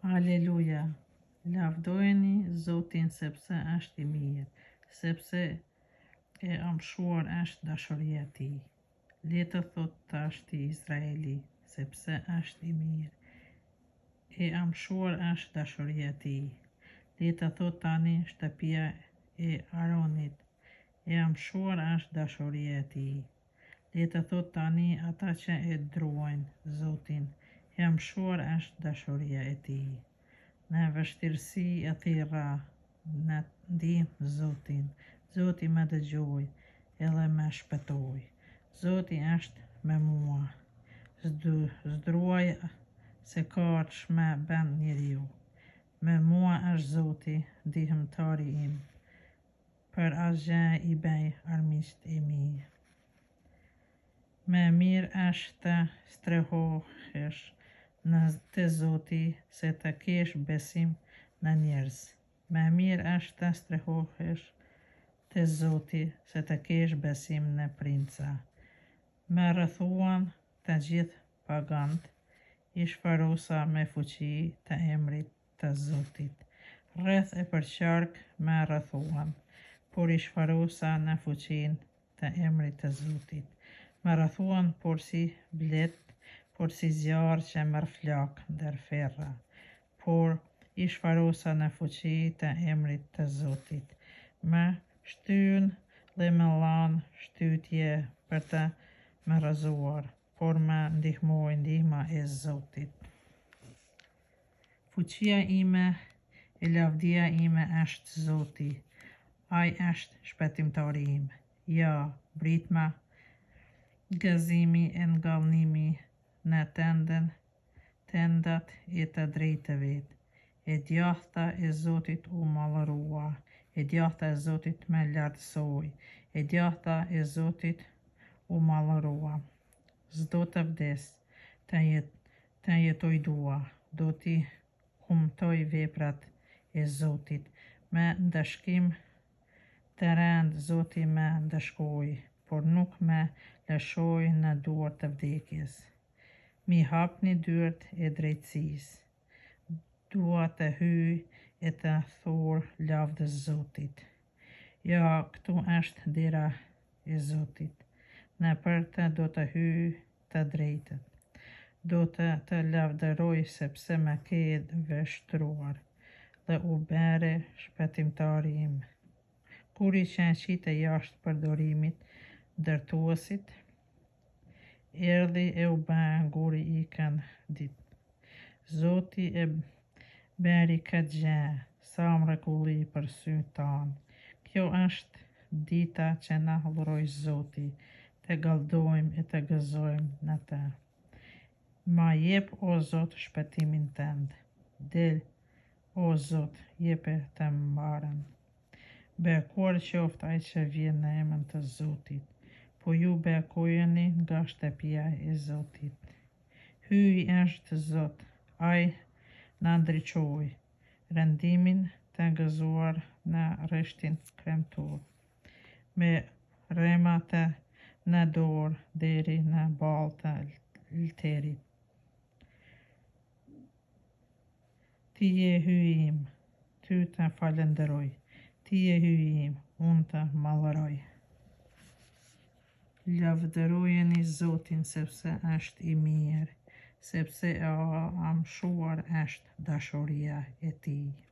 Aleluja! Lavdojeni Zotin sepse është i mirë, sepse e amshuar është dashuria e tij. Le të thotë tashti Izraeli, sepse është i mirë. E amshuar është dashuria e tij. Le të thotë tani shtëpia e Aronit, e amshuar është dashuria e tij. Le të thotë tani ata që e druajnë Zotin, e amshuar është dashuria e tij. Në vështirësi e thirra në ndihmë Zotin, Zoti më dëgjoi edhe më shpëtoi. Zoti është me mua, s'druaj se ka ç'më bën njeriu. Me mua është Zoti, ndihmëtari im, për asgjë i bëj armiqtë e mi. Më mirë është të strehohesh në te Zoti se të kesh besim në njerëz. Më mirë është të strehohesh te Zoti se të kesh besim në princa. Më rrethuan të gjithë paganët, i shfarosa me fuqi të emrit të Zotit. Rreth e përqark më rrethuan, por i shfarosa në fuqinë të emrit të Zotit. Më rrethuan porsi bletë, porsi zjarr që merr flakë ndër ferra, por i shfarosa në fuqi të emrit të Zotit. Më shtynë dhe më lanë shtytje për të më rrëzuar, por më ndihmoi ndihma e Zotit. Fuqia ime e lavdia ime është Zoti, Ai është shpëtimtari im. Ja, britma gëzimi e ngallnimi në tendën tendat e të drejtëvet. E djathta e Zotit u madhërua, e djathta e Zotit më lartësoi, e djathta e Zotit u madhërua. S'do të vdes, të jet, të jetoj dua, do t'i kumtoj veprat e Zotit. Me ndëshkim të rëndë Zoti më ndëshkoi, por nuk më lëshoi në duar të vdekjes. M'i hapni dyert e drejtësisë. Dua të hyj e të thur lavdë Zotit. Ja, këtu është dera e Zotit. Nëpër të do të hyj të drejtët. Do të të lavdëroj sepse më ke vështruar dhe u bëre shpëtimtari im. Guri që e qite jashtë përdorimit ndërtuesit, erdhi e u bë guri i këndit. Zoti e bëri këtë gjë, sa mrekulli për sytë tanë. Kjo është dita që na dhuroi Zoti, të galdojmë e të gëzojmë në të. Ma jep, o Zot, shpëtimin tënd. Del, o Zot, jepe të mbarën. Bekuar qoftë ai që vjen në emër të Zotit. Po ju bekojeni nga shtëpia e Zotit. Hyji është Zot, ai na ndriçoi, rendimin të gëzuar në rreshtin kremtor. Me rema të në dorë deri në ballë të lterit. Ti je Hyji im, ty të falënderoj, ti je Hyji im, unë të madhëroj. Lavdërojeni Zotin sepse është i mirë, sepse e amshuar është dashuria e tij.